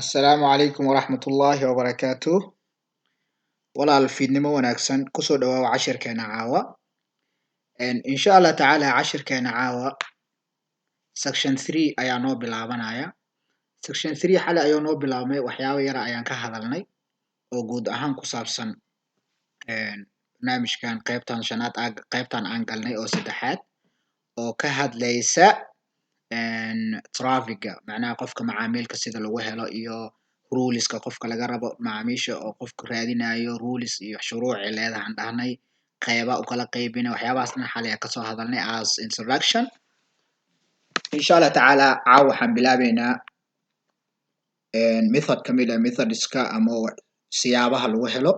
Assalaamu calaykum waraxmatullaahi wabarakaatuh. Walaal, fiidnimo wanaagsan. Kusoo dhawaaw cashirkeena caawa. Insha Allah tacaala, cashirkeena caawa section 3 ayaa noo bilaabanaya. Section 3 xalay ayuu noo bilaabmay. Waxyaabo yara ayaan ka hadalnay oo guud ahaan ku saabsan barnaamijkan, qaybtan shanaad, qaybtan aan galnay oo saddexaad oo ka hadlaysa trafficga, macnaha qofka macaamilka sida lagu helo iyo ruleska qofka laga rabo, macaamiisha oo qofka raadinayo, rules iyo shuruuci leedahan dhahnay, qeyba u kala qaybina. Waxyaabahaas dhan xalay aan kasoo hadalnay as introduction. Insha Allah tacaala, caawa waxaan bilaabeynaa method kamid ah methodska ama siyaabaha lagu helo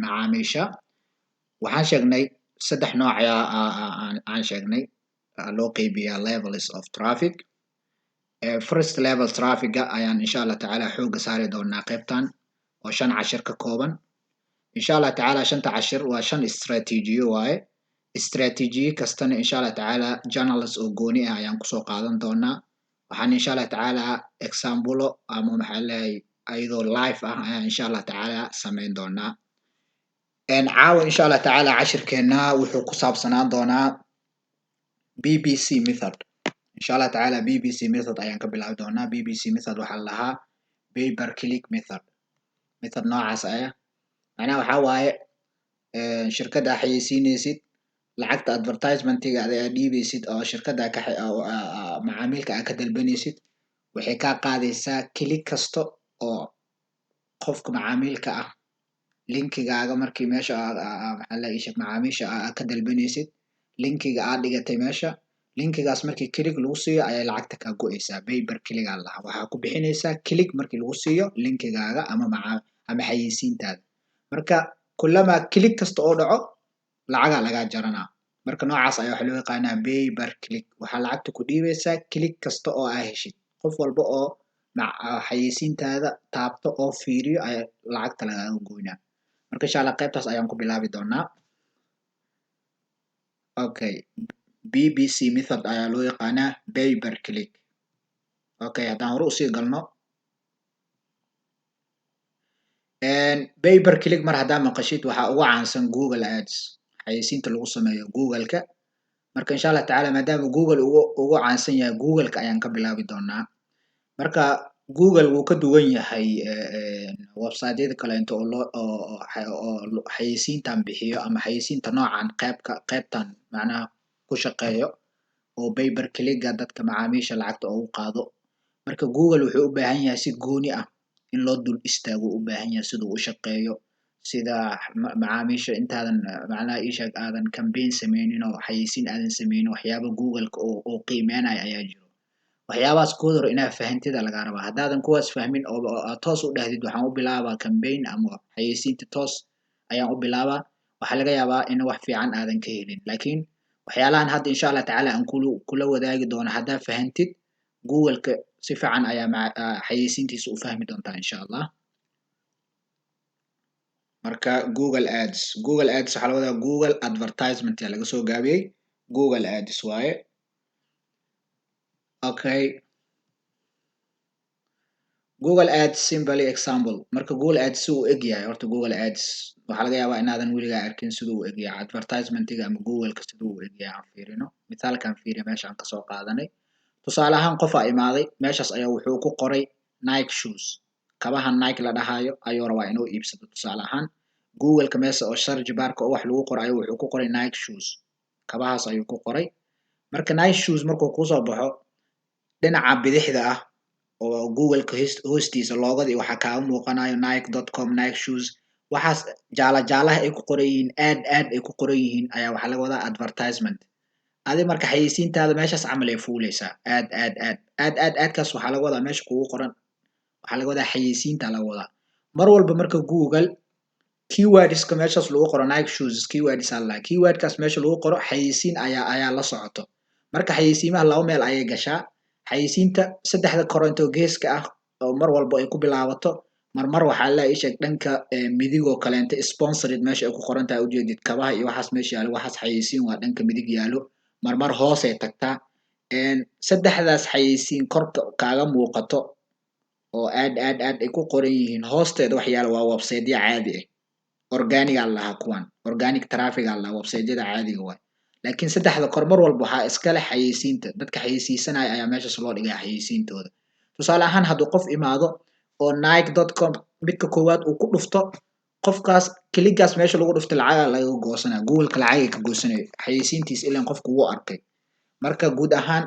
macaamiisha. Waxaan sheegnay saddex nooc ayaa aan sheegnay loo qeybiyaa levels of traffic. First level trafficga ayaan insha Allah tacaala xooga saari doonaa qaybtan oo shan cashir ka kooban. Insha Allah tacaala, shanta cashir waa shan istaraatiijiyo waaye. Istaraatiijiye kastana, insha Allah tacaala, channels oo gooni ah ayaan kusoo qaadan doonaa. Waxaan insha Allah tacaala example ama maxaa leeyahay ayadoo live ah ayaan insha Allah tacaala samayn doonaa. Caawa, insha Allah tacaala, cashirkeena wuxuu ku saabsanaan doonaa PPC method. Insha Allah tacaala, PPC method ayaan ka bilaabi doonaa. PPC method waxaa la dhahaa pay per click method. Method noocaas aya macnaha waxaa waaye shirkadda xayeysiinaysid, lacagta advertisementiga aad dhiibaysid oo shirkadda ka macaamilka aad ka dalbanaysid, waxay kaa qaadaysaa click kasta oo qofka macaamilka ah linkigaaga markii meesha maxaa la ii sheeg macaamiisha aad ka dalbanaysid, linkiga aad dhigatay meesha, linkigaas markii click lagu siiyo ayay lacagta kaa go'aysaa. Pay per click aa lahaa. Waxaa ku bixinaysaa click markii lagu siiyo linkigaaga ama maca ama xayeysiintaada. Marka kulamaa click kasta oo dhaco, lacagaa lagaa jaranaa. Marka noocaas ayaa waxaa loo yaqaanaa pay per click. Waxaa lacagta ku dhiibaysaa click kasta oo aa heshid. Qof walba oo xayeysiintaada taabto oo fiiriyo ayaa lacagta lagaaga goynaa. Marka insha Allah qaybtaas ayaan ku bilaabi doonaa. Okay, PPC method ayaa loo yaqaanaa, pay per click. Okay, haddaan hore usii galno, pay per click mar haddaa maqashid, waxaa ugu caansan Google Ads, xayeysiinta lagu sameeyo Google-ka. Marka insha Allah tacaala, maadaama Google ugu caansan yahay, Google-ka ayaan ka bilaabi doonaa. Marka Google wuu ka duwan yahay website-yada kaleento oo loo oo xayeysiintan bixiyo ama xayeysiinta noocan qaybka qaybtan macnaha ku shaqeeyo oo pay per click-ga dadka macaamiisha lacagta ugu qaado. Marka Google wuxuu u baahan yahay si gooni ah in loo dul istaago u baahan yahay, siduu u shaqeeyo, sida macaamiisha intaadan macnaha isheeg aadan campaign sameynin oo xayeysiin aadan sameynin, waxyaaba Google-ka oo qiimeynayo ayaa jiro. Waxyaabahaas kooda hore inaad fahantida lagaa rabaa. Haddaadan kuwaas fahmin oo aad toos u dhahdid "Waxaan u bilaabaa campaign ama xayeysiinta toos ayaan u bilaabaa," waxaa laga yaabaa in wax fiican aadan ka helin. Laakiin waxyaalahan hadda insha Allah tacaala aan kula wadaagi doono haddaa fahantid, Google-ka si fiican ayaa xayeysiintiisa u fahmi doontaa, insha Allah. Marka Google Ads, Google Ads waxaa laga wadaa Google Advertisement yaa laga soo gaabiyey. Google Ads waaye. Okay, Google Ads simply example. Marka Google Ads si uu eg yahay, horta Google Ads waxaa laga yaabaa inaadan weligaa arkin siduu u eg yahay advertisementiga ama Google-ka siduu u eg yahay. Aan fiirino mithaalkan. Fiiri meeshaan kasoo qaadanay. Tusaale ahaan, qof aa imaaday meeshaas ayaa wuxuu ku qoray Nike shoes, kabaha Nike la dhahayo ayuu rabaa inuu iibsado. Tusaale ahaan, Google-ka meesha oo search barka oo wax lagu qoro ayuu wuxuu ku qoray Nike shoes, kabahaas ayuu ku qoray. Marka Nike shoes markuu kusoo baxo, dhinaca bidixda ah oo Google-ka hoostiisa loogadii waxaa kaaga muuqanayo nike.com, Nike shoes. Waxaas jaala jaalaha ay ku qoran yihiin, aad aad ay ku qoran yihiin, ayaa waxaa laga wadaa advertisement. Adi marka xayeysiintaada meeshaas camal ay fuuleysaa. Aad aad aad aad aad aadkaas waxaa laga wadaa meesha kugu qoran, waxaa laga wadaa xayeysiinta laga wadaa mar walba. Marka Google keywordska meeshaas lagu qoro, Nike shoes keywords aa la keywordkaas meesha lagu qoro, xayeysiin ayaa la socoto. Marka xayeysiimaha laba meel ayay gashaa. Xayeysiinta saddexda koronto geeska ah oo mar walba ay ku bilaabato, marmar waxaa la sheeg dhanka midigoo kaleento sponsored meesha ay ku qoran tahay, ujeedid kabaha iyo waxaas meesha yaalo, waxaas xayeysiin waa dhanka midig yaalo. Marmar hoosay tagtaa. Saddexdaas xayeysiin korka kaaga muuqato. Oo ad ad ad ay ku qoran yihiin hoosteeda waxyaala waa websiteya caadi ah. Organic aa lahaa kuwan, organic traffic aa lahaa, websiteyada caadiga waay. Laakiin saddexda kor mar walba waxaa iska leh xayeysiinta. Dadka xayeysiisanaya ayaa meeshaas loo dhigaya xayeysiintooda. Tusaale ahaan, hadduu qof imaado oo nike.com midka koowaad uu ku dhufto, qofkaas clickgaas meesha lagu dhufto lacagaa laga goosanaya. Googleka lacagay ka goosanaya xayeysiintiisa, ilan qofku wuu arkay. Marka guud ahaan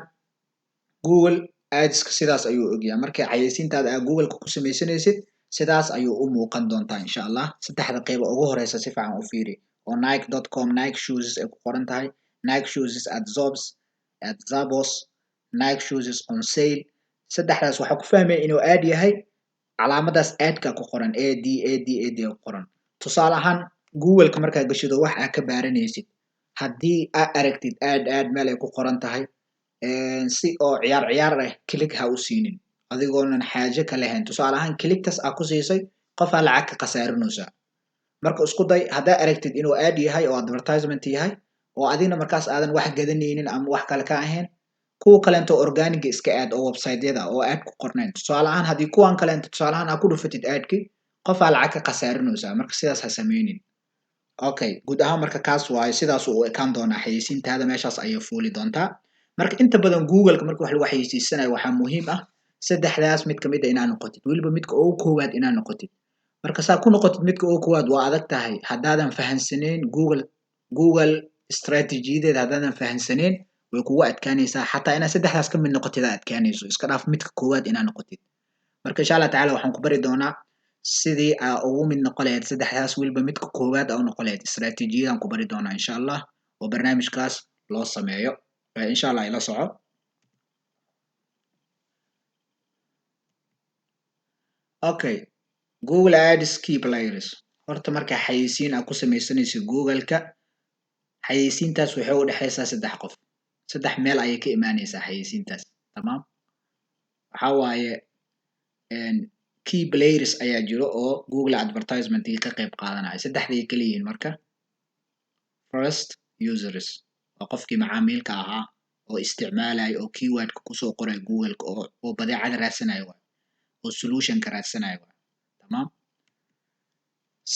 Google Adska sidaas ayuu ogyahay. Marka xayeysiintaada aa Googleka ku samaysanaysid, sidaas ayuu u muuqan doontaa, insha Allah. Saddexda qeyba ugu horeysa si fiican u fiiri, oo nike.com, Nike shoes ay ku qoran tahay, Nike shoes at Zappos, Nike shoes on sale. Saddexdaas waxaa ku fahmaya inuu ad yahay calaamadaas adka ku qoran, A D A D A D ku qoran. Tusaale ahaan, Googleka markaa gashido wax aa ka baaranaysid, haddii aa aragtid ad ad meel ay ku qoran tahay, si oo ciyaar ciyaar ah click ha u siinin adigoonan xaaje ka lahayn. Tusaale ahaan, clicktaas aa ku siisay qofaa lacag ka khasaarinaysaa. Marka isku day, haddaa aragtid inuu ad yahay oo advertisement yahay oo adigna markaas aadan wax gadanaynin ama wax kale ka ahayn, kuwa kaleento organiga iska aad oo websiteyada oo ad ku qornayn. Tusaale ahaan, haddii kuwan kaleento, tusaale ahaan, aa ku dhufatid adki, qofaa lacag ka khasaarinaysaa. Marka sidaas ha sameynin. Okay, guud ahaan marka kaas waayo, sidaas uu ekaan doonaa xayeysiintaada, meeshaas ayay fuuli doontaa. Marka inta badan Googleka marka wax lagu xayeysiisanayo, waxaa muhiim ah saddexdaas mid kamid a inaad noqotid, weliba midka ugu koowaad inaad noqotid. Marka saa ku noqotid midka ugu koowaad waa adag tahay haddaadan fahansaneyn Google strategiyadeeda. Haddaadan fahansaneyn, way kugu adkaanaysaa. Xataa inaad saddexdaas ka mid noqotid aa adkaanayso, iska dhaaf midka koowaad inaad noqotid. Marka insha Allah tacala waxaan ku bari doonaa sidii aa ugu mid noqon lahayd saddexdaas, weliba midka koowaad aa u noqon lahayd. Istaraatiijiyadaan ku bari doonaa, insha Allah, oo barnaamijkaas loo sameeyo. Insha Allah ila soco. Okay, Google Ads key players. Horta marka xayeysiin aad ku sameysanayso Google-ka, xayeysiintaas waxay u dhexeysaa saddex qof, saddex meel ayay ka imaaneysaa xayeysiintaas. Tamaam, waxaa waaye key players ayaa jiro oo Google advertisement ka qayb qaadanaya. Saddexday kala yihiin marka: first, users, waa qofkii macaamiilka ahaa oo isticmaalaya oo keywordka kusoo qoray Google-ka oo badeecada raadsanaya waay, oo solutionka raadsanaya waay. Tamaam.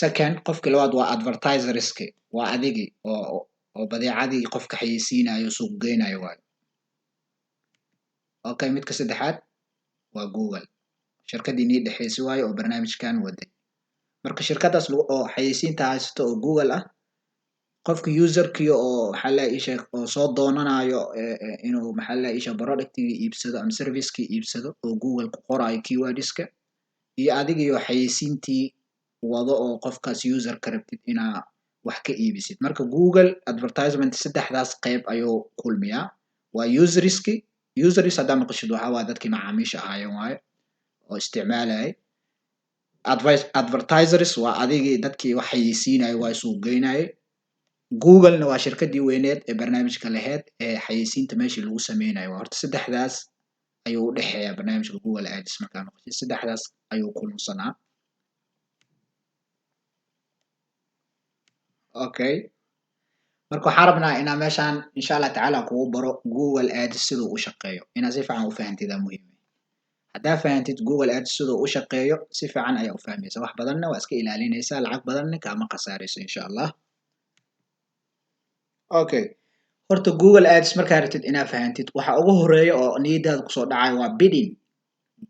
Second, qofkii labaad waa advertiserski, waa adigii oo badeecadii qofka xayeysiinayo, suuq geynayo waay. Okay, midka saddexaad waa Google, shirkaddii nii dhexeysi waayo oo barnaamijkan waday. Marka shirkadaas oo xayeysiinta haysato oo Google ah, qofka userkii oo maxaa la isheeg oo soo doonanayo inuu maxaa la isheeg productigii iibsado ama servicekii iibsado oo Google ku qoraayo keywordska, iyo adigiyo xayeysiintii wado oo qofkaas userka rabtid inaa wax ka iibisid. Marka Google advertisement saddexdaas qeyb ayuu kulmiyaa. Waa userski. Users haddaa maqashid, waxaa waa dadkii macaamiisha ahaayeen waaye oo isticmaalayay. Advertisers waa adigii, dadkii wax xayeysiinaya, waa suuq geynayay. Googlena waa shirkadii weyneed ee barnaamijka lahayd ee xayeysiinta meeshii lagu sameynayo. Horta saddexdaas ayuu u dhexeeyaa barnaamijka Google Ads. Markaa maqashid, saddexdaas ayuu kulunsanaa. Okay, marka waxaan rabnaa inaan meeshaan, insha Allah tacaala, kugu baro Google Ads siduu u shaqeeyo. Inaad si fiican u fahantid aa muhiim. Haddaa fahantid Google Ads siduu u shaqeeyo, si fiican ayaa u fahmaysa, wax badanna waa iska ilaalinaysaa, lacag badanna kaama khasaarayso, insha Allah. Okay, horta Google Ads markaa rabtid inaad fahantid, waxa ugu horeeya oo niyadaada kusoo dhacayo waa bidding.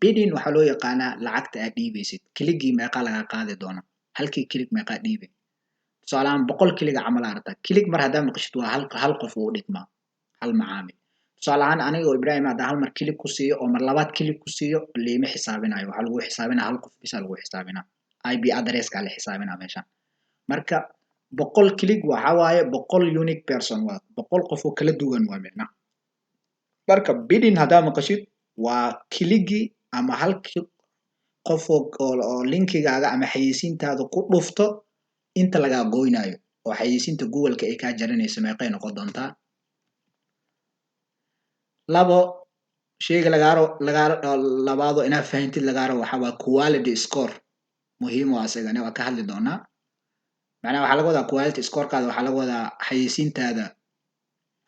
Bidding waxaa loo yaqaanaa lacagta aad dhiibaysid. Clickgii meeqaa lagaa qaadi doona? Halkii click meeqaa dhiibay? Tusaale ahaan, 100 clickga camal aa rabtaa. Click mar haddaa maqashid, waa hal qof uu dhigmaa, hal macaamil. Tusaale ahaan, aniga oo Ibrahim haddaa hal mar click ku siiyo oo mar labaad click ku siiyo, liima xisaabinayo. Waxaa lagu xisaabinaa hal qof bisa lagu xisaabinaa, IP addresska la xisaabinaa meeshaan. Marka 100 click waxa waaye 100 unique person, waa 100 qof oo kala duwan waa micna. Marka bidding haddaa maqashid, waa clickgii ama halkii qof oo linkigaaga ama xayeysiintaada ku dhufto inta lagaa goynayo oo xayeysiinta Google-ka ay kaa jaranayso meeqay noqon doontaa. Labo, sheyga lagaa labaado inaad fahantid lagaa rabo waxaa waa quality score. Muhiim waa isagana, waa ka hadli doonaa. Macnaha waxaa laga wadaa quality scorekaada, waxaa laga wadaa xayeysiintaada.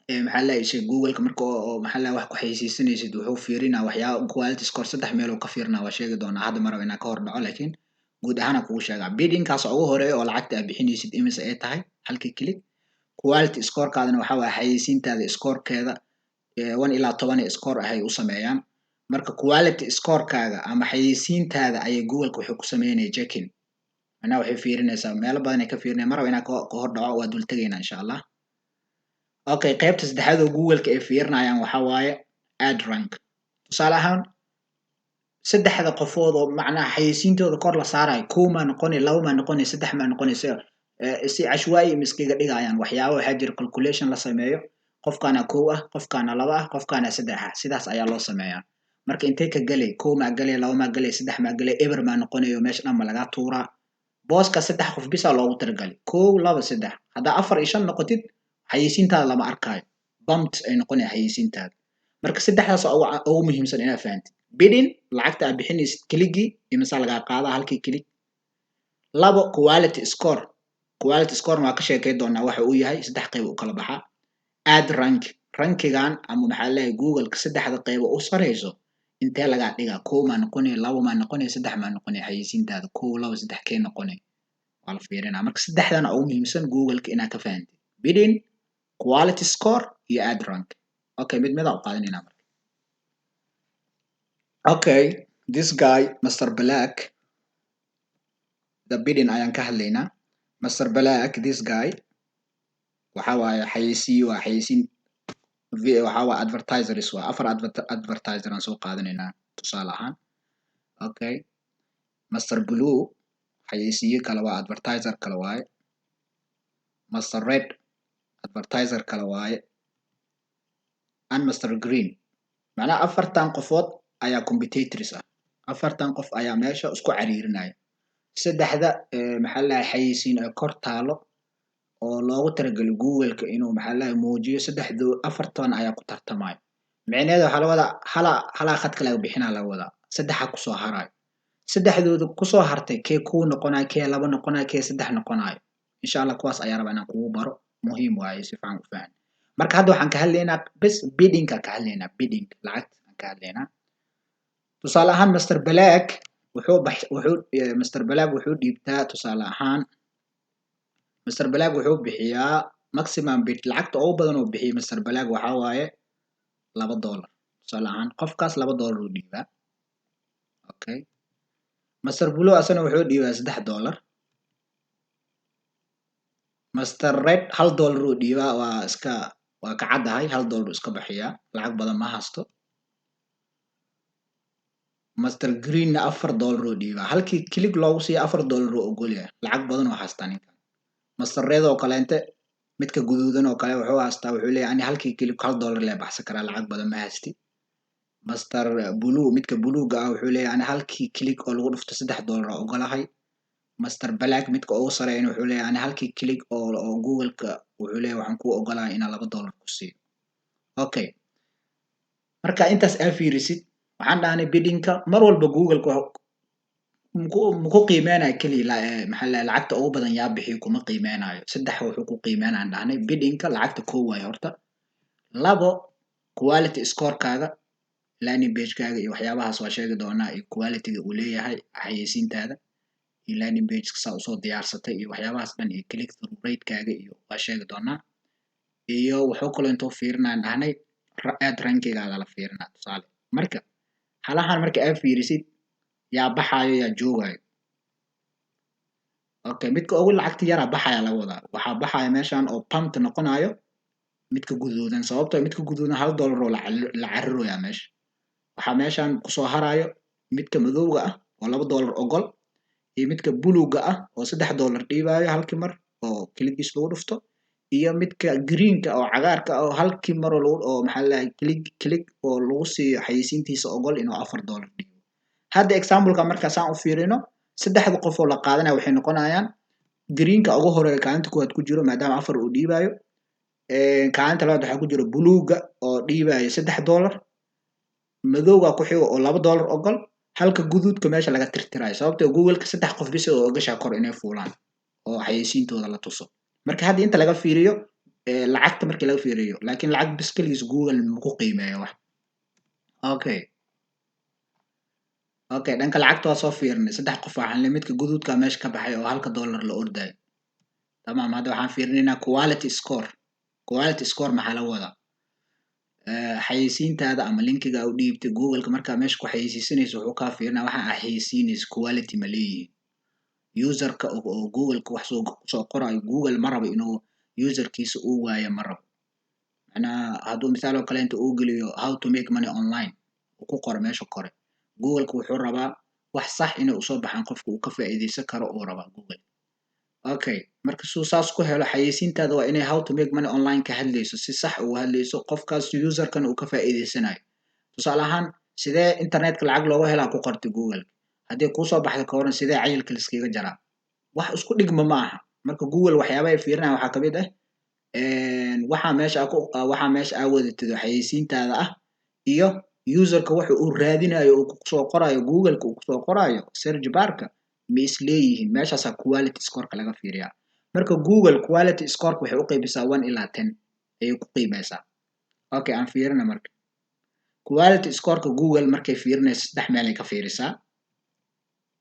Maxaa la sheeg, Google-ka marka oo maxaa la wax ku xayeysiisanaysid, wuxuu fiirinaa waxyaaba quality score. Saddex meel uu ka fiirinaa, waa sheegi doonaa. Hadda ma rabo inaan ka hor dhaco, laakiin guud ahaan aan kugu sheegaa: biddingkaas ugu horeeya oo lacagta aad bixinaysid imise ay tahay halkii click. Quality scorekaadana waxaa waaye xayeysiintaada scorekeeda, 1 ilaa 10 score ahay u sameeyaan. Marka quality scorekaaga ama xayeysiintaada ayay Google-ka wuxuu ku sameynaya checking, macnaha waxay fiirinaysaa meelo badan ay ka fiirinaya. Ma rabo inaan ka hor dhaco, waa dul tegaynaa insha Allah. Okay, qaybta saddexaad oo Google-ka ay fiirinayaan waxaa waaye ad rank. Tusaale ahaan, saddexda qofood oo macnaha xayeysiintooda kor la saarayo, kow maa noqonay, laba maa noqonay, saddex maa noqonay, si cashwaayi ma iskaga dhigayaan. Waxyaaba waxaa jira calculation la sameeyo: qofkaana kow ah, qofkaana laba ah, qofkaana saddex ah. Sidaas ayaa loo sameeyaa. Marka intee ka gelay? Kow maa gelay, laba maa gelay, saddex maa gelay, eber maa noqonayo, meesha dhan ma lagaa tuuraa? Booska saddex qof bisa loogu talagalay: kow, laba, saddex. Haddaa afar iyo shan noqotid, xayeysiintaada lama arkaayo, bumped ay noqonaya xayeysiintaada. Marka saddexdaas ugu muhiimsan inaad fahantid: bidding, lacagta aad bixinaysid clickgii imisa lagaa qaadaa halkii click; labo, quality score. Quality score waa ka sheekay doonaa waxa uu yahay, saddex qayb u kala baxaa; ad rank, rankigan ama maxaa leeyahay Google-ka saddexda qayb u sareyso intee lagaa dhigaa, kow maa noqonaya, labo maa noqonaya, saddex maa noqonaya, xayeysiintaada kow, labo, saddex kee noqonaya, waa la fiirinaa. Marka saddexdan ugu muhiimsan Google-ka inaad ka fahantid: bidding, quality score iyo ad rank. Okay, mid mid aan u qaadanayna marka. Okay, this guy, Mr Black, the bidding ayaan ka hadlaynaa. Mr Black, this guy, waxa waaye xayeysiin, waa xayeysiin, waxa waa advertisers, waa afar advertiser aan soo qaadanaynaa tusaale ahaan. Okay, Mr Blue xayeysiye kale waa, advertiser kale waaye. Mr Red advertiser kale waaye, and Mr Green. Macnaha afartan qofood ayaa competitors ah, afartan qof ayaa meesha isku cariirinaya. Saddexda maxaa la xayeysiin ee kor taalo oo loogu talagalay Google-ka inuu maxaa la muujiyo, saddexdoo afartan ayaa ku tartamayo. Micnaheeda waxaa la wadaa halaa khadka laga bixinaa laga wadaa, saddexa kusoo harayo. Saddexdooda kusoo hartay, kee kuu noqonayo, kee laba noqonayo, kee saddex noqonayo? Insha Allah kuwaas ayaa rabaa inaan kugu baro. Muhiim waaye, si fiican u fahan. Marka hadda waxaan ka hadlaynaa bes biddingka ka hadlaynaa, bidding lacagta aan ka hadlaynaa. Tusaale ahaan, Mr Black wuxuu bax wuxuu Mr Black wuxuu dhiibtaa, tusaale ahaan Mr Black wuxuu bixiyaa maximum bid, lacagta ugu badan oo bixiyo Mr Black waxaa waaye $2. Tusaale ahaan, qofkaas $2 uu dhiibaa. Okay, Mr Blue asana wuxuu dhiibaa $3. Mr Red $1 uu dhiibaa, waa iska waa ka caddahay, $1 uu iska bixiyaa, lacag badan ma haysto. Mr Greenna $4 uu dhiibaa, halkii click loogu siiya $4 uu ogolyahay, lacag badan oo haystaa ninkan. Mr Red oo kaleente, midka guduudan oo kale, wuxuu haystaa, wuxuu leeyahay ani halkii click $1 lee baxsan karaa, lacag badan ma haysti. Mr Blue, midka buluuga ah, wuxuu leeyahay ani halkii click oo lagu dhufto $3 oo ogolahay. Mr Black, midka ugu sareeyana, wuxuu leeyahay ani halkii click oo Google-ka, wuxuu leeyahay waxaan kuu ogolahay inaan $2 ku siiyo. Okay, marka intaas aa fiirisid, waxaan dhahnay biddingka mar walba Google-ka maku qiimeynayo keliya maxaa la lacagta ugu badan yaa bixiyo, kuma qiimeynayo. Saddex wuxuu ku qiimeynayaan dhahnay biddingka: lacagta kow waayo horta, labo, quality scorekaaga, landing pagekaaga iyo waxyaabahaas waa sheegi doonaa, iyo qualityga uu leeyahay xayeysiintaada iyo landing pageka saa usoo diyaarsatay iyo waxyaabahaas dhan iyo click through ratekaaga iyo waa sheegi doonaa. Iyo wuxuu kaloo intuu fiirinayaan dhahnay ad rankigaaga la fiirinaa. Tusaale, marka halahan marka aad fiirisid, yaa baxaayo, yaa joogayo? Okay, midka ugu lacagta yaraa baxaya laga wadaa. Waxaa baxaya meeshan oo pumped noqonayo midka guduudan, sababtoo midka guduudan $1 oo la cariroyaa meesha. Waxaa meeshan kusoo harayo midka madowga ah oo $2 ogol, iyo midka buluuga ah oo $3 dhiibayo halkii mar oo clickiis lagu dhufto, iyo midka greenka oo cagaarka ah oo halkii mar oo lagu oo maxaa la click oo lagu siiyo xayeysiintiisa ogol inuu $4 dhiibo. Hadda exampleka marka saan u fiirino, saddexda qof oo la qaadanaya waxay noqonayaan greenka ugu horeeya, kaalinta koowaad ku jiro, maadaama afar uu dhiibayo. Kaalinta labaad waxaa ku jiro buluuga oo dhiibayo $3, madowga ku xigo oo $2 ogol, halka guduudka meesha laga tirtirayo, sababtoo Google-ka saddex qof bis oo ogashaa kor inay fuulaan oo xayeysiintooda la tuso. Marka hadda inta laga fiiriyo Lacagta markii laga fiiriyo, laakiin lacag bis keligiis Google maku qiimeeyo wax. Okay, dhanka lacagta waa soo fiirinay. Saddex qof waxaan le midka guduudka meesha ka baxay oo halka dollar la ordayo. Tamaam. Hadda waxaan fiirinaynaa quality score. Quality score maxaa laga wadaa? Xayeysiintaada ama linkiga u dhiibtay Googleka markaa meesha ku xayeysiisanayso, wuxuu kaa fiirinaa waxa aa xayeysiinayso quality ma leeyihiin. Userka oo Googleka wax soo qorayo, Google ma rabo inuu userkiisa uu waayo, ma rabo. Macnaha, hadduu misaal oo kale inta uu geliyo "how to make money online" uu ku qoro meesha kore, Googleka wuxuu rabaa wax sax inay usoo baxaan, qofka uu ka faa'iideysan karo uu rabaa Google. Okay, marka suu saas ku helo, xayeysiintaada waa inay how to make money online ka hadlayso, si sax uga hadlayso, qofkaas userkan uu ka faa'iideysanayo. Tusaale ahaan, "Sidee internetka lacag looga helaa" ku qortay Google, haddii kuusoo baxda ka waran "Sidee cayilka liskaga jaraa?" Wax isku dhigma ma aha. Marka Google waxyaaba ay fiirinayaan waxaa kamid ah waxaa meesha aa wadatid oo xayeysiintaada ah iyo userka waxa uu raadinayo uu kusoo qorayo Googleka, uu kusoo qorayo search barka, ma is leeyihiin? Meeshaasaa quality scoreka laga fiiriyaa. Marka Google quality scoreka waxay u qaybisaa 1 ilaa 10 ayay ku qiimeysaa. Okay, aan fiirina. Marka quality scoreka Google markay fiirinayso, saddex meel ay ka fiirisaa.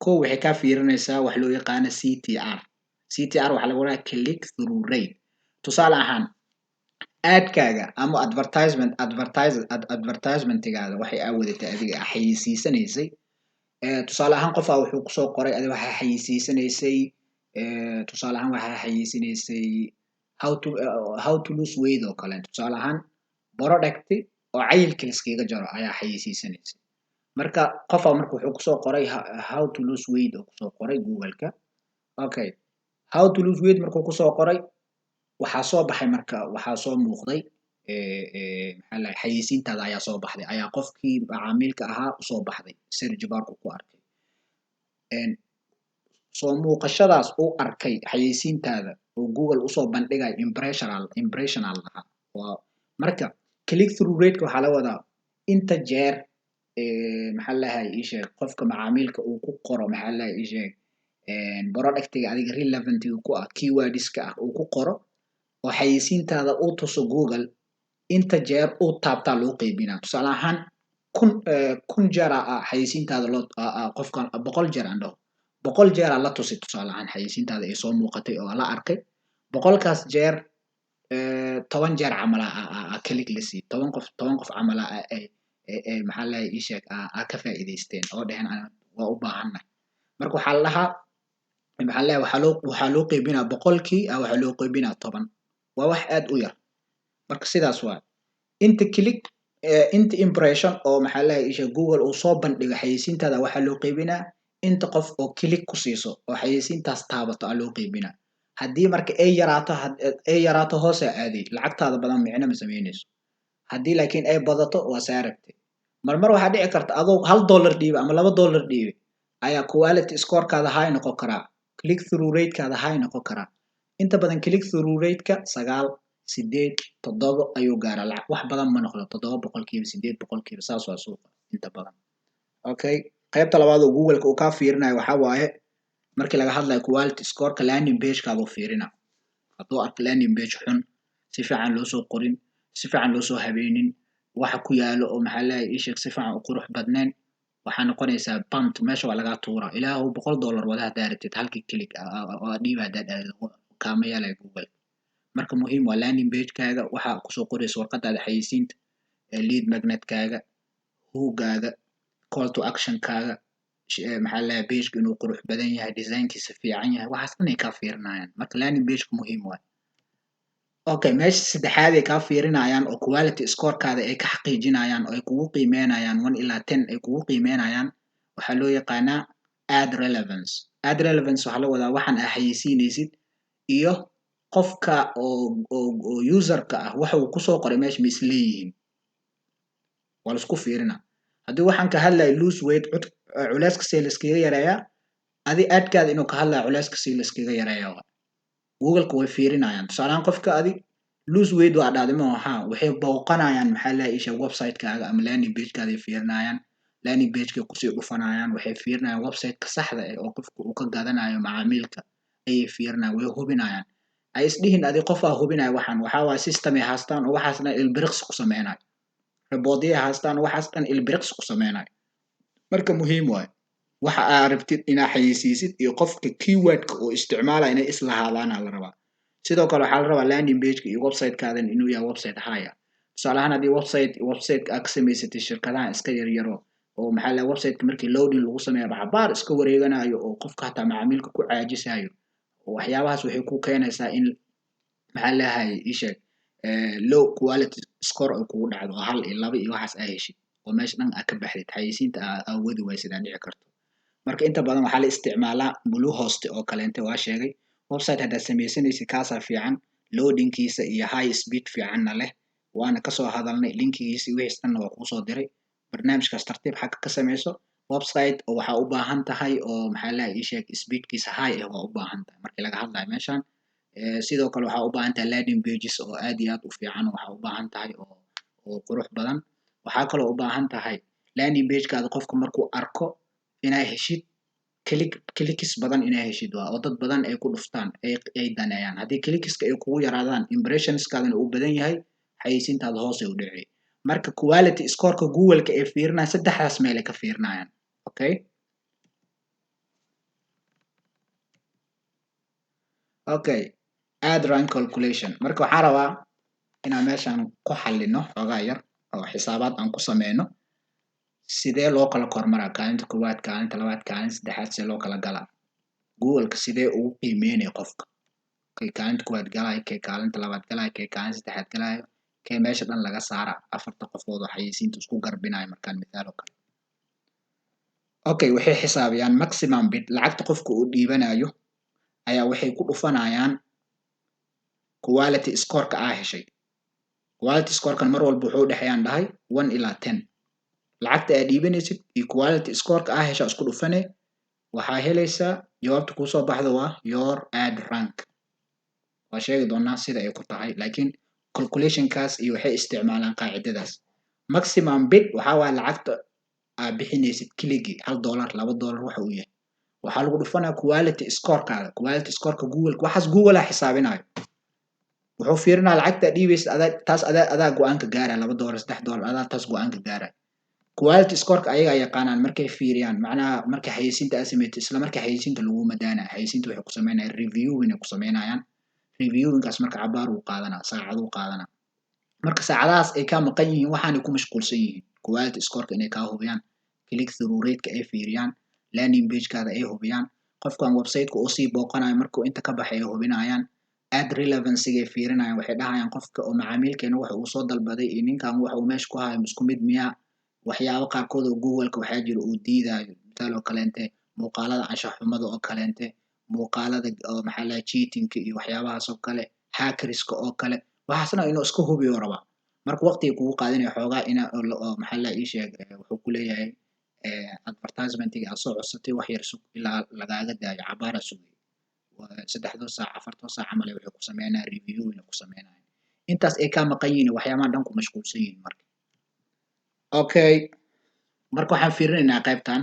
Kow, waxay kaa fiirinaysaa wax loo yaqaano CTR. CTR waxaa laga wadaa click through rate. Tusaale ahaan, adkaaga ama advertisement advertise advertisementigaada waxay aa wadatay, adiga aa xayeysiisanaysay. Tusaale ahaan, qofaa wuxuu kusoo qoray, adiga waxaa xayeysiisanaysay, tusaale ahaan waxaa xayeysiinaysay how to lose weight oo kale. Tusaale ahaan, product oo cayilka liskaga jaro ayaa xayeysiisanaysay. Marka qofaa marka wuxuu kusoo qoray "how to lose weight" oo kusoo qoray Google-ka. Okay, "how to lose weight" markuu kusoo qoray, waxaa soo baxay, marka waxaa soo muuqday, maxaa la, xayeysiintaada ayaa soo baxday, ayaa qofkii macaamiilka ahaa usoo baxday, search barku ku arkay. Soo muuqashadaas uu arkay xayeysiintaada oo Google usoo bandhigay, impression aa lahaa. Waa marka click through rate-ka waxaa la wadaa inta jeer, maxaa lahay, ii sheeg, qofka macaamiilka uu ku qoro, maxaa lahay, ii sheeg, productiga adiga relevant-iga ku ah, keywordska ah uu ku qoro oo xayeysiintaada uu tuso Google, inta jeer uu taabtaa loo qeybinaa. Tusaale ahaan, 1000 jeer aa xayeysiintaada loo qofkan, 100 jeer aan dhaho, 100 jeer aa la tusay. Tusaale ahaan, xayeysiintaada ay soo muuqatay oo la arkay, 100-kaas jeer 10 jeer camal aa click la siiyey. 10 qof, 10 qof camal ay, maxaa lahay, ii sheeg, aa ka faa'iidaysteen oo dheheen "Waa u baahannahay." Marka waxaa la dhahaa, maxaa lahay, waxaa loo qeybinaa 100-kii, waxaa loo qeybinaa 10. Waa wax aad u yar. Marka sidaas waay inta click, inta impression oo, maxaa lahay, ii sheeg, Google uu soo bandhigo xayeysiintaada waxaa loo qeybinaa inta qof oo click ku siiso oo xayeysiintaas taabato aa loo qeybinaa. Haddii marka ay yaraato, hoos aa aaday, lacagtaada badan micno ma sameynayso. Haddii laakiin ay badato, waa saa rabtay. Marmar waxaa dhici karta adoo $1 dhiiba ama $2 dhiiba ayaa quality scorekaada high noqon karaa, click through ratekaada high noqon karaa. Inta badan click through rateka 9, 8, 7 ayuu gaaraa. Lacag wax badan ma noqdo, 7%, 8%, saas waa suuqa inta badan. Okay, qaybta labaad oo Google-ka uu kaa fiirinayo waxaa waaye, markii laga hadlayo quality scoreka, landing page-kaada uu fiirina. Hadduu arko landing page xun, si fiican loo soo qorin, si fiican loo soo habeynin, waxa ku yaalo oo, maxaa leeyahay, ii sheeg, si fiican u qurux badnayn, waxaa noqonaysaa bunt, meesha waa lagaa tuuraa. Ilaahu $100 wada haddaa rabtid, halkii click waa dhiiba haddaad aado, kaama yeelaya Google. Marka muhiim waa landing page-kaaga, waxaa kusoo qoraysa warqadaada xayeysiinta, lead magnetkaaga, hookgaaga, call to actionkaaga, maxaa leeyahay, pageka inuu qurux badan yahay, designkiisa fiican yahay, waxaas dhan ay kaa fiirinayaan. Marka landing pageka muhiim waay. Okay, meesha saddexaad ay kaa fiirinayaan oo quality scorekaada ay ka xaqiijinayaan oo ay kugu qiimeynayaan, 1 ilaa 10 ay kugu qiimeynayaan, waxaa loo yaqaanaa ad relevance. Ad relevance waxaa la wadaa waxaan aa xayeysiinaysid iyo qofka oo userka ah waxa uu kusoo qoray meesha ma isleeyihiin. Waa laisku fiirina. Haddii waxaan ka hadlayo lose weight, culeyska see layskaga yareeyaa, adi adkaada inuu ka hadlayo culeyska see layskaga yareeyaa waay. Google-ka way fiirinayaan. Tusaaleahaan, qofka adi "lose weight" waa dhahday, ma waxaa waxay booqanayaan, maxaa lahay, isha, website-kaaga ama landing page-kaada ay fiirinayaan. Landing page-kay kusii dhufanayaan, waxay fiirinayaan website-ka saxda ah oo qofka uu ka gadanayo macaamiilka ayay fiirinayaan, way hubinayaan. Ay isdhihin adi qofaa hubinaya. Waxaan waxaa waaya system ay haastaan oo waxaas dhan ilbiriqsi ku sameynayo, robotyo haastaan oo waxaas dhan ilbiriqsi ku sameynayo. Marka muhiim waayo waxa aa rabtid inaa xayeysiisid iyo qofka keywordka oo isticmaalaya inay islahaadaana la rabaa. Sidoo kale waxaa la rabaa landing pageka iyo website-kaadan inuu yahay website high ah. Tusaale ahaan, haddii website aad ka samaysatid shirkadaha iska yaryaro oo, maxaa la, website-ka markii loading lagu sameeyo cabaar iska wareeganayo oo qofka hataa macaamiilka ku caajisayo oo waxyaabahaas, waxay ku keenaysaa in, maxaa leeyahay, ii sheeg, low quality score ay kugu dhacdo oo hal iyo laba iyo waxaas aa heshid oo meesha dhan aa ka baxdid, xayeysiinta aa wadi waysid aa dhici karto. Marka inta badan waxaa la isticmaalaa Bluehost oo kaleente. Waa sheegay, website haddaad samaysanaysid kaasaa fiican, loadingkiisa iyo high speed fiicanna leh. Waana kasoo hadalnay, linkigiisa iyo wixiis dhanna waa kuusoo diray. Barnaamijkaas tartiib xagga ka samayso website oo waxaa u baahan tahay oo, maxaa leeyahay, ii sheeg, speedkiisa high ah waa u baahan tahay markii laga hadlayo meeshan. Sidoo kale waxaa u baahan tahay landing pages oo aad iyo aad u fiican, waxaa u baahan tahay oo qurux badan. Waxaa kaloo u baahan tahay landing pagekaada qofka markuu arko inaa heshid click, clicks badan inaa heshid waa oo dad badan ay ku dhuftaan, ay daneeyaan. Haddii clickiska ay kugu yaraadaan, impressionskaadana uu badan yahay, xayeysiintaada hoos ay u dhici. Marka quality scoreka Google-ka ay fiirinayaan saddexdaas meel ay ka fiirinayaan. Okay, ad rank calculation. Marka waxaan rabaa inaan meeshan ku xalino xoogaa yar oo xisaabaad aan ku sameyno. Sidee loo kala kormaraa kaalinta koowaad, kaalinta labaad, kaalinta saddexaad? Sidee loo kala galaa? Google-ka sidee ugu qiimeynaya qofka kay kaalinta koowaad galayo, kay kaalinta labaad galayo, kay kaalinta saddexaad galayo, kay meesha dhan laga saara, afarta qofood oo xayeysiinta isku garbinayo markaan mithaal oo kale? Okay, waxay xisaabiyaan maximum bid, lacagta qofka uu dhiibanayo ayaa waxay ku dhufanayaan quality scoreka aa heshay. Quality scorekan mar walba wuxuu udhexeeyaan dhahay 1 ilaa 10. Lacagta aad dhiibanaysid iyo quality scoreka aa hesha isku dhufane, waxaa helaysaa jawaabta kuusoo baxda, waa your ad rank. Waa sheegi doonaa sida ay ku tahay, laakiin calculationkaas iyo waxay isticmaalaan qaacidadaas. Maximum bid waxaa waaya lacagta aad bixinaysid keligii, $1, $2 waxa uu yahay, waxaa lagu dhufanaya quality scorekaada, quality scoreka Google. Waxaas Google aa xisaabinayo, wuxuu fiirinaya lacagta aad dhiibaysid. Adaa taas adaa go-aanka gaaraya, $2, $3, adaa taas go-aanka gaaraya. Quality scoreka ayagaa yaqaanaan markay fiiriyaan, macnaha markay xayeysiinta aad sameysatid, isla markay xayeysiinta laguma daanayo. Xayeysiinta waxay ku sameynayaan reviewing ay ku sameynayaan. Reviewingkaas marka cabaar uu qaadanaa, saacaduu qaadanaa. Marka saacadahaas ay kaa maqan yihiin, waxaanay ku mashquulsan yihiin quality scoreka inay kaa hubiyaan, click through rateka ay fiiriyaan, landing pagekaada ay hubiyaan, qofkan websiteka uu sii booqanayo markuu inta ka baxay ay hubinayaan, ad relevancy-ga ay fiirinayaan. Waxay dhahayaan qofka oo macaamiilkeena waxa uu soo dalbaday iyo ninkan waxa uu meesha ku hayo isku mid miyaa? Waxyaabo qaarkood oo Google-ka waxaa jira uu diidayo, mithaal oo kaleente muuqaalada anshax xumada oo kaleente, muuqaalada oo, maxaa lahay, cheatingka iyo waxyaabahaas oo kale, hackerska oo kale, waxaasna inuu iska hubiyo rabaa. Marka waqtiga kugu qaadanaya xoogaa ina oo, maxaa la, ii sheeg, wuxuu ku leeyahay advertisementiga aad soo codsatay wax yar sug ilaa lagaaga daayo. Cabaara sugay, saddexdoo saac, afartoo saac camal waxay ku sameynayaan reviewing ku sameynayaan. Intaas ay kaa maqan yihiin, waxyaabahan dhan ku mashquulsan yihiin. Marka okay, marka waxaan fiirinaynaa qaybtan.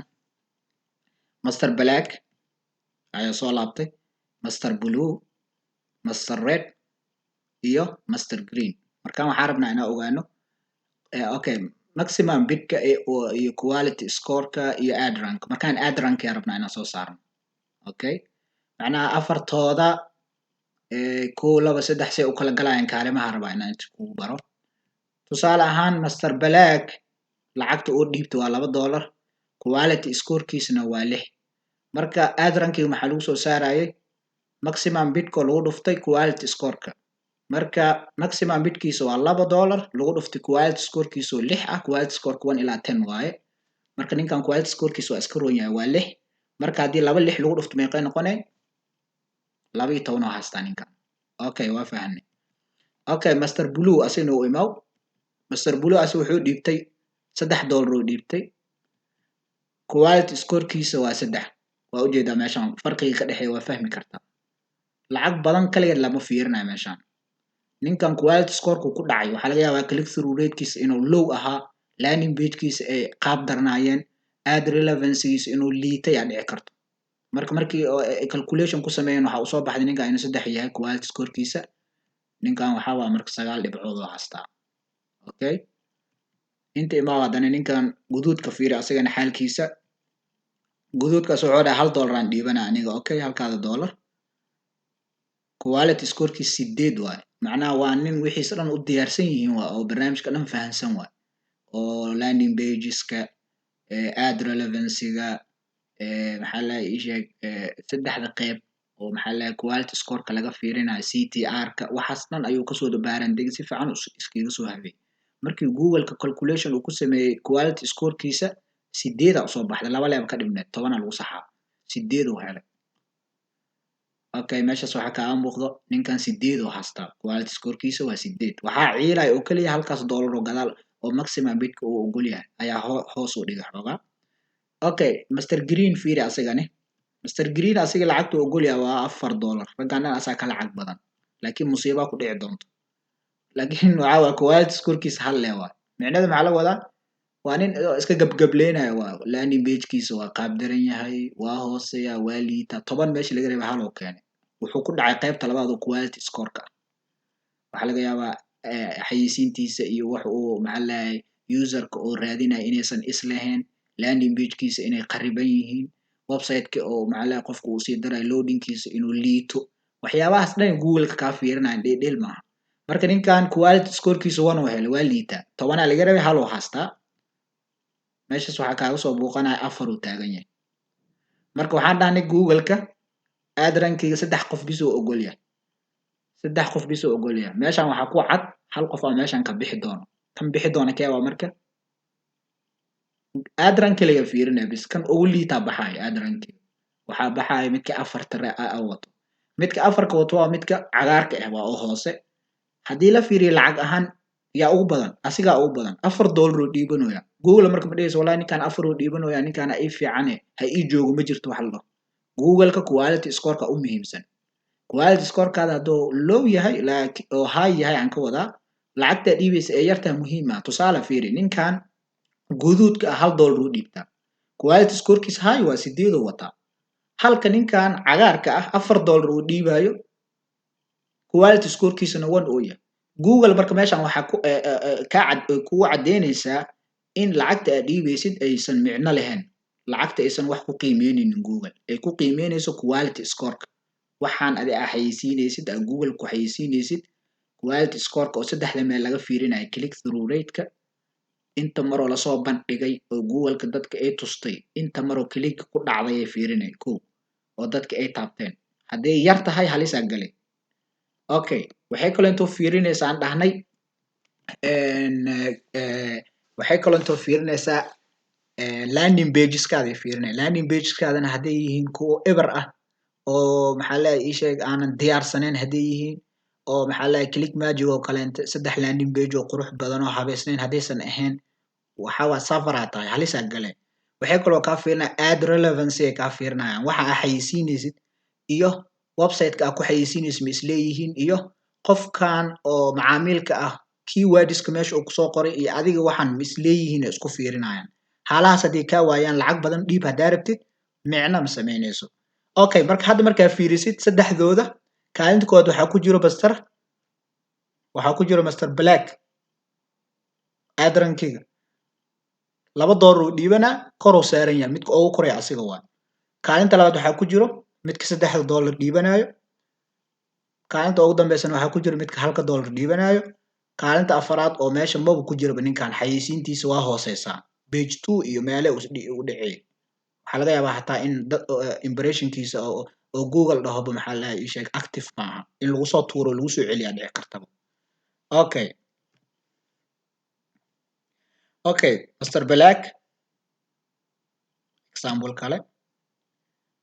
Master Black ayaa soo laabtay, Master Blue, Master Red iyo Master Green. Markaan waxaan rabnaa inaan ogaano, okay, maximum bidka iyo quality scoreka iyo ad rank. Markaan ad rank ayaan rabnaa inaan soo saarno. Okay, macnaha afartooda, kow, laba, saddex, say u kala galayaan kaalimaha rabaa inaan inta kugu baro. Tusaale ahaan, Master Black lacagta uu dhiibto waa $2, quality scorekiisna waa 6. Marka ad rankiga maxaa lagu soo saarayay? Maximum bidko lagu dhuftay quality scoreka. Marka maximum bidkiisa waa $2 lagu dhuftay quality scorekiisa oo 6 ah. Quality scoreka 1 ilaa 10 waaye. Marka ninkan quality scorekiisa waa iska roon yahay, waa 6. Marka haddii laba lix lagu dhufto, meeqay noqonay? 12 oo haystaa ninkan. Okay, waa fahanay. Okay, Master Blue asina u imaw. Master Blue asi wuxuu dhiibtay $3 oo dhiibtay, quality scorekiisa waa 3. Waa ujeedaa meeshan farqiga ka dhexeeya, waa fahmi kartaa. Lacag badan kaligeed lama fiirinayo meeshan. Ninkan quality scoreku ku dhacay, waxaa laga yaabaa click through ratekiisa inuu low ahaa, landing pagekiisa ay qaab darnaayeen, ad relevancygiisa inuu liitay aa dhici karto. Marka markii oo calculation ku sameeyeen, waxaa usoo baxday ninkan inuu 3 yahay quality scorekiisa. Ninkan waxaa waa marka 9 dhibcood oo haystaa. Okay, inta imaa haddana ninkan guduudka fiiri asagana xaalkiisa. Guduudkaas wuxuu dhahay $1 aan dhiibana aniga. Okay, halkaada dollar, quality scorekiisa 8 waaye. Macnaha waa nin wixiisa dhan u diyaarsan yihiin waa oo barnaamijka dhan fahansan waay, oo landing pageska, ad relevancyga, maxaa la ii sheeg, saddexda qeyb oo maxaa la quality scoreka laga fiirinayo, CTR-ka, waxaas dhan ayuu kasoo baaran degay, si fiican iskaga soo habeeyey. Markii Google-ka calculation uu ku sameeyey, quality scorekiisa 8-a usoo baxday. Laba leeba ka dhibneed, 10-a lagu saxaa, 8 uu helay. Okay, meeshaas waxaa kaaga muuqdo ninkan 8 oo haystaa, quality scorekiisa waa 8. Waxaa ciilaya oo keliya halkaas dollar oo gadaal oo maximum bidka uu ogol yahay ayaa hoos u dhigay xoogaa. Okay, Mr Green fiiri asigani. Mr Green asiga lacagta uu ogol yahay waa $4. Raggan dhan asaa ka lacag badan, laakiin musiibaa ku dhici doonto. Laakiin waxaa waa quality scorekiisa hal lee waay. Micnada maxaa la wadaa? Waa nin iska gabgableynaya. Waa landing pagekiisa waa qaab daran yahay, waa hooseeya, waa liita. 10 meesha laga rabay hal oo keenay. Wuxuu ku dhacay qaybta labaad oo quality scoreka ah. Waxaa laga yaabaa xayeysiintiisa iyo wax uu maxaa lahay userka oo raadinaya inaysan islahayn, landing pagekiisa inay qariban yihiin, websiteka oo maxaa lahay qofka uu sii darayo loadingkiisa inuu liito. Waxyaabahaas dhan Google-ka kaa fiirinayan, dheeldheel maaha. Marka ninkan quality scorekiisa 1 uu helay, waa liitaa. 10-aa laga rabay, hal uu haystaa. Meeshaas waxaa kaaga soo buuqanaya 4 uu taagan yahay. Marka waxaan dhahnay Google-ka ad rankiga saddex qof bis uu ogol yahay, saddex qof bis uu ogol yahay. Meeshan waxaa ku cad hal qof aa meeshan ka bixi doono. Kan bixi doona kee waa? Marka ad ranki laga fiirinaya bis, kan ugu liitaa baxaayo. Ad rankiga waxaa baxaayo midka afarta wato. Midka afarka wato waa midka cagaarka ah, waa oo hoose. Haddii la fiiriyo lacag ahaan, yaa ugu badan? Asigaa ugu badan, $4 oo dhiibanaya. Google marka ma dhehayso, "Wallahi ninkaan 4 oo dhiibanaya, ninkaana ii fiicane, ha ii joogo." Ma jirto wax la dhaho. Google-ka quality scoreka u muhiimsan. Quality scorekaada hadduu low yahay oo high yahay, aan ka wadaa lacagtaa dhiibaysa ee yartaa muhiim ah. Tusaale, fiiri ninkan guduudka ah, $1 uu dhiibtaa, quality scorekiisa high waa, 8 uu wataa, halka ninkan cagaarka ah $4 uu dhiibayo, quality scorekiisana 1 uu yahay. Google marka meeshan waxaa ku kaa cad kugu caddeynaysaa in lacagta aad dhiibaysid aysan micno lahayn, lacagta aysan wax ku qiimeyneynin. Google ay ku qiimeynayso quality scoreka. Waxaan adi aa xayeysiinaysid, aa Google ku xayeysiinaysid, quality scoreka oo saddexda meel laga fiirinayo: click through rate-ka, inta maroo lasoo bandhigay oo Google-ka dadka ay tustay, inta maroo click ku dhacday ay fiirinay ko oo dadka ay taabteen. Hadday yar tahay, halisaa galay. Okay, waxay kaloo intoo fiirinaysaa, aan dhahnay, waxay kaloo intoo fiirinaysaa landing pageskaada ay fiirinaya. Landing pageskaadana hadday yihiin kuwo eber ah oo maxaa leeyahay ii sheeg aanan diyaarsanayn, hadday yihiin oo maxaa leeyahay click magic oo kaleente, saddex landing page oo qurux badan oo habeysnayn haddaysan ahayn, waxa waa safaraa tahay, halisaa gale. Waxay kaloo kaa fiirinaya ad relevancy ay kaa fiirinayaan. Waxa aa xayeysiinaysid iyo website-ka aa ku xayeysiinaysid ma isleeyihiin, iyo qofkan oo macaamilka ah keywordska meesha uu kusoo qoray iyo adiga waxaan ma isleeyihiin, ay isku fiirinayaan. Haalahaas hadday kaa waayaan, lacag badan dhiib haddaa rabtid, micno ma samaynayso. Okay, marka hadda markaa fiirisid saddexdooda, kaalinta koowaad waxaa ku jiro Mister, waxaa ku jiro Mister Black. Ad rankiga $2 uu dhiibanaa, koruu saaran yahay, midka ugu koraya asiga waa. Kaalinta labaad waxaa ku jiro midka $3 dhiibanayo. Kaalinta ugu dambeysana waxaa ku jiro midka halka dollar dhiibanayo. Kaalinta afaraad oo meesha maba ku jiraba ninkan, xayeysiintiisa waa hooseysaa, page two iyo meele u dhacey. Waxaa laga yaabaa xataa in dad impressionkiisa oo Google dhahoba maxaa la ii sheeg active maaha, in lagu soo tuuro, lagu soo celiyaa dhici kartaba. Okay, Mr Black example kale,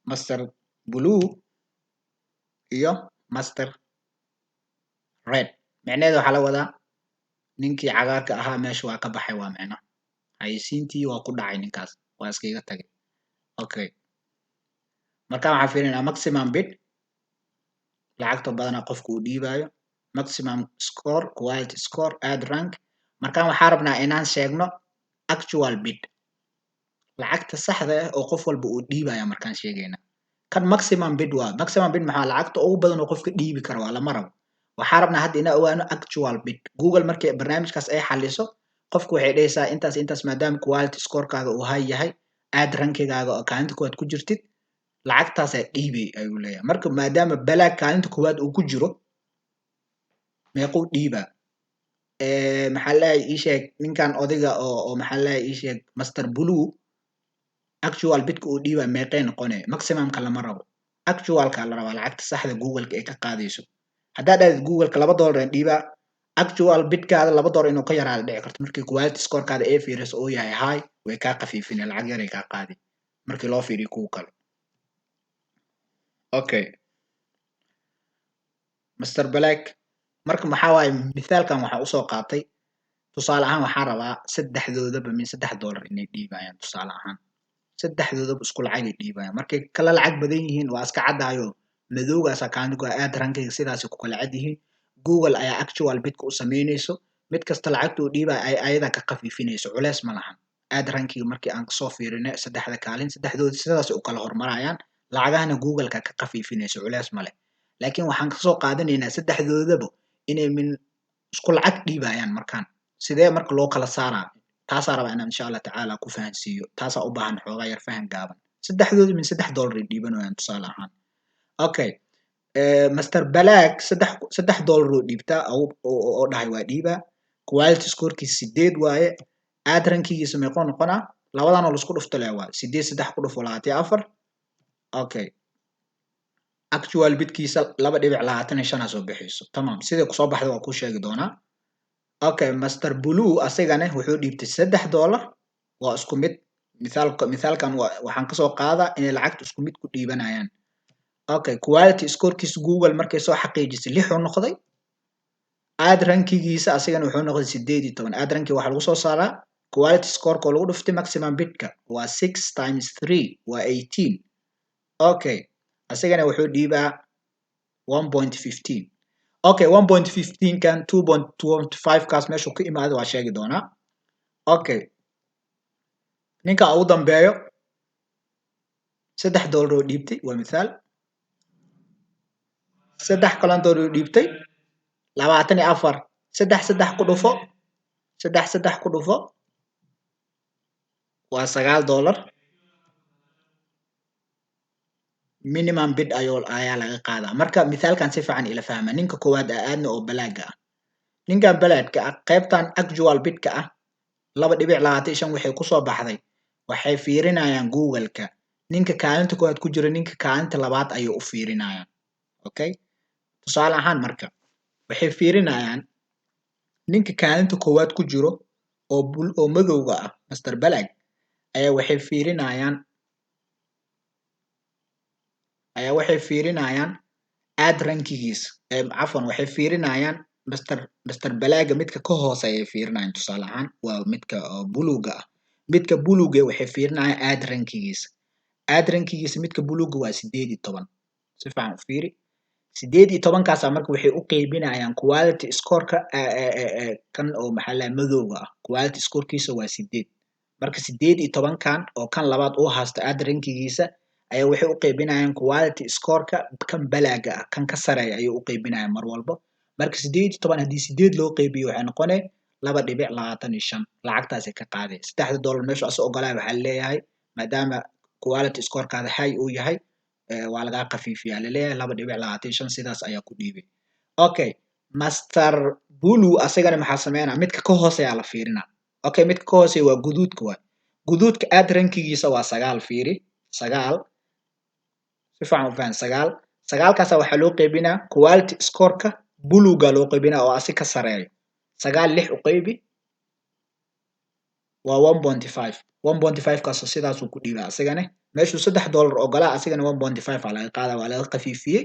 Mr Blue iyo Mr Red. Micnaheeda waxaa la wadaa ninkii cagaarka ahaa meesha waa ka baxay, waa micno xayeysiintii waa ku dhacay ninkaas, waa iskaga tagay. Okay, marka waxaan fiirinaa maximum bid, lacagta badanaa qofka uu dhiibayo, maximum score, quality score, ad rank. Markaan waxaa rabnaa inaan sheegno actual bid, lacagta saxda ah oo qof walba uu dhiibaya markaan sheegayna. Kan maximum bid waa maximum bid. Maxaa lacagta ugu badan oo qofka dhiibi kara waa lama rabo. Waxaa rabnaa hadda inaa ogaano actual bid. Google markii barnaamijkaas ay xaliso, qofku waxay dhehaysaa intaas intaas, maadaama quality scorekaaga uu high yahay, ad rankigaaga oo kaalinta koowaad ku jirtid, lacagtaasaa dhiibay ayuu leeyahay. Marka maadaama Black kaalinta koowaad uu ku jiro, meequu dhiibaa? Maxaa leeyahay, ii sheeg, ninkan odayga oo maxaa leeyahay, ii sheeg, Master Blue, actual bidka uu dhiibaa meeqay noqonaya? Maximumka lama rabo, actualka la rabaa, lacagta saxda Googleka ay ka qaadayso. Haddaad dhahdid Googleka $2 aan dhiibaa, actual bidkaada $2 inuu ka yaraada dhici karto. Markii quality scorekaada ay fiiriso uu yahay high, way kaa khafiifina, lacag yaray kaa qaadi markii loo fiiriyo kuwa kale. Okay, Mr Black, marka maxaa waaye mithaalkan waxaa usoo qaatay? Tusaale ahaan, waxaan rabaa saddexdoodaba min $3 inay dhiibayaan. Tusaale ahaan, saddexdoodaba isku lacagay dhiibayaan. Markay kala lacag badan yihiin, waa iska caddaayo, madowgaasa kaalinta ad rankiga sidaasay ku kala cad yihiin. Google ayaa actual bidka u sameynayso. Mid kasta lacagta uu dhiibaya ay ayadaa ka khafiifinayso, culeys ma lahan. Ad rankiga markii aan kasoo fiirinay saddexda kaalin, saddexdooda sidaas u kala hormarayaan, lacagahana Googleka ka khafiifinayso, culeys ma leh. Laakiin waxaan kasoo qaadanaynaa saddexdoodaba inay min isku lacag dhiibayaan. Markaan sidee marka loo kala saaraa? Taasaa rabaa inaan insha Allah tacaala ku fahansiiyo. Taasaa u baahan xoogaa yar fahan gaaban. Saddexdooda min $3 ay dhiibanayaan, tusaale ahaan. Okay, Master Black $3 oo dhiibtaa oo dhahay waa dhiibaa. Quality scorekiisa 8 waaye. Ad rankigiisa meeqoo noqonaa? Labadan oo laisku dhufto leh waa 8, saddex ku dhufo, 24. Okay, actual bidkiisa 2.25 aa soo bixayso. Tamam, sidai kusoo baxda waa kuu sheegi doonaa. Okay, Master Blue asigane wuxuu dhiibtay $3. Waa isku mid. Mithaalka, mithaalkan waxaan kasoo qaadaa inay lacagta isku mid ku dhiibanayaan. Okay, quality scorekiisa Google markay soo xaqiijisay 6 uu noqday. Ad rankigiisa asigana wuxuu noqday 18. Ad ranki waxaa lagu soo saaraa quality scoreka oo lagu dhuftay maximum bidka, waa 6 times 3, waa 18. Okay, asigana wuxuu dhiibaa 1.15. Okay, 1.15 kan, 2.25 kaas meeshuu ka imaada waa sheegi doonaa. Okay, ninka ugu dambeeyo $3 oo dhiibtay, waa mithaal. Saddex kalantood oo dhiibtay, 24. Saddex saddex ku dhufo, saddex saddex ku dhufo, waa $9. Minimum bid ayuu ayaa laga qaadaa. Marka mithaalkan si fiican ila fahma. Ninka koowaad aa aadna oo Blackga ah. Ninkan Blackga ah, qaybtan actual bidka ah 2.25 waxay kusoo baxday, waxay fiirinayaan Google-ka ninka kaalinta koowaad ku jira, ninka kaalinta labaad ayay u fiirinayaan. Okay, tusaale ahaan, marka waxay fiirinayaan ninka kaalinta koowaad ku jiro oo madowga ah, Master Black, ayaa waxay fiirinayaan ad rankigiisa, cafwan, waxay fiirinayaan Master Blackga midka ka hooseeya ay fiirinayaan. Tusaale ahaan, waa midka buluuga ah. Midka buluuga waxay fiirinayaan ad rankigiisa. Ad rankigiisa midka buluuga waa 18. Si fiican u fiiri. 18-kaasa marka waxay u qeybinayaan quality scoreka kan oo maxaa la madowga ah. Quality scorekiisa waa 8. Marka 18-kan oo kan labaad uu haysto ad rankigiisa ayaa waxay u qeybinayaan quality scoreka kan Blackga ah, kan ka sareeya ayay u qeybinayaan mar walbo. Marka 18 haddii sideed loo qeybiyo, waxay noqonay 2.25. Lacagtaasay ka qaaday $3. Meeshu asa ogolaya waxaa leeyahay, maadaama quality scorekaada high uu yahay, waa lagaa khafiifiyaa laleeyahay, 2.25 sidaas ayaa ku dhiibay. Okay, Master Blue asagana maxaa sameynaa? Midka ka hooseeyaa la fiirinaa. Okay, midka ka hooseeya waa guduudka. Waay guduudka ad rankigiisa waa 9. Fiiri, 9, si fiican u fahan. 9, sagaalkaasa waxaa loo qeybinaa quality scoreka buluga loo qeybinaa oo asi ka sareeyo. 9 lix u qeybi, waa 1.5. 1.5 kaas sidaasuu ku dhiibaa asigane. Meeshuu $3 ogolaa, asigana 1.5 aa laga qaada, waa laga khafiifiyey.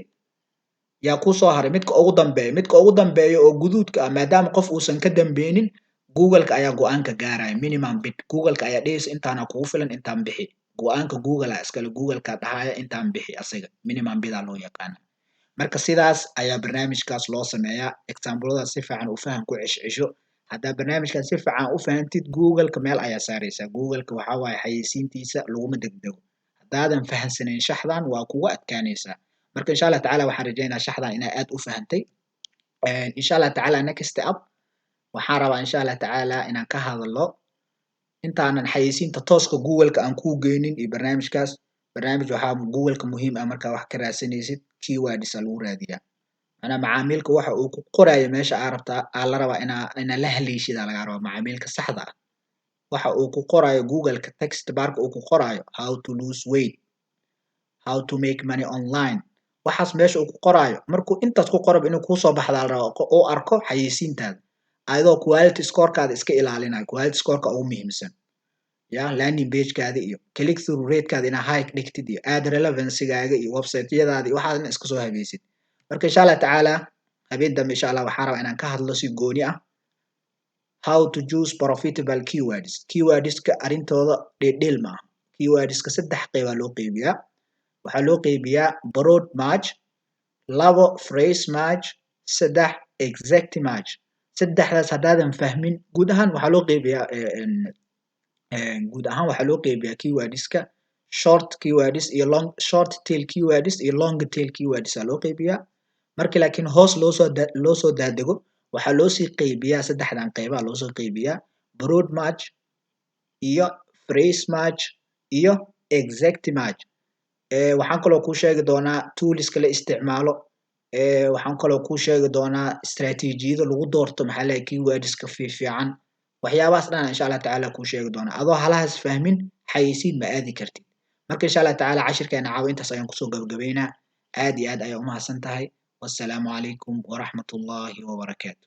Yaa kuu soo haray? Midka ugu dambeeya. Midka ugu dambeeya oo guduudka ah, maadaama qof uusan ka dambeynin, Google-ka ayaa go-aanka gaaraya. Minimum bid Google-ka ayaa dhehaysa intaana kugu filan, intaan bixi. Go-aanka Google aa iskale. Google-ka dhahaya intaan bixi, asaga minimum bid aa loo yaqaana. Marka sidaas ayaa barnaamijkaas loo sameeyaa. Exampladaas si fiican u faham, ku ceshcesho. Haddaa barnaamijkaas si fiican u fahantid, Google-ka meel ayaa saaraysaa. Google-ka waxaa waaye xayeysiintiisa laguma degdego. Haddaa Haddaadan fahansanayn shaxdan, waa kugu adkaanaysaa. Marka insha Allah tacaala waxaan rajaynaa shaxdan inaa aad u fahantay. Insha Allah tacaala next up waxaan rabaa insha Allah tacaala inaan ka hadlo, intaanan xayeysiinta tooska Google-ka aan kuu geynin iyo barnaamijkaas. Barnaamij waxaa Google-ka muhiim ah, markaa wax ka raadsanaysid, keywords aa lagu raadiyaa. Macnaha macaamilka waxa uu ku qoraayo meesha aa rabtaa aa la rabaa inaa la haleeshid aa lagaa rabaa. Macaamilka saxda ah waxa uu ku qoraayo Google-ka, text barka uu ku qoraayo, "how to lose weight", "how to make money online", waxaas meesha uu ku qoraayo, markuu intaas ku qoraba inuu kuusoo baxdaa la rabaa, uu arko xayeysiintaada, adoo quality scorekaada iska ilaalinayo. Quality scoreka ugu muhiimsan ya landing pagekaada iyo click through ratekaada inaa high dhigtid iyo ad relevancygaaga iyo websiteyadaada iyo waxaas iska soo habeysid. Marka insha Allah tacaala habeen dambe insha Allah waxaan rabaa inaan ka hadlo si gooni ah how to choose profitable keywords. Keywordska arrintooda dheeldheel ma aha. Keywordska saddex qeybaa loo qeybiyaa. Waxaa loo qeybiyaa broad match, labo phrase match, saddex exact match. Saddexdaas haddaadan fahmin, guud ahaan waxaa loo qeybiyaa keywordska short keywords iyo long, short tail keywords iyo long tail keywords aa loo qeybiyaa. Marka laakiin hoos loosoo daadego, waxaa loosii qeybiyaa saddexdan qeybaa loosoo qeybiyaa: broad match iyo phrase match iyo exact match. Waxaan kaloo kuu sheegi doonaa toolska la isticmaalo. Waxaan kaloo kuu sheegi doonaa istaraatiijiyada lagu doorto, maxaa leeyahay, keywordska fiifiican. Waxyaabahaas dhan insha Allah tacaala kuu sheegi doonaa. Adoo halahaas fahmin, xayeysiin ma aadi kartid. Marka insha Allah tacaala cashirkeena caawa intaas ayaan kusoo gabagabeynaa. Aad iyo aad ayaa umahadsan tahay. Wassalaamu calaykum waraxmatullahi wabarakaatu.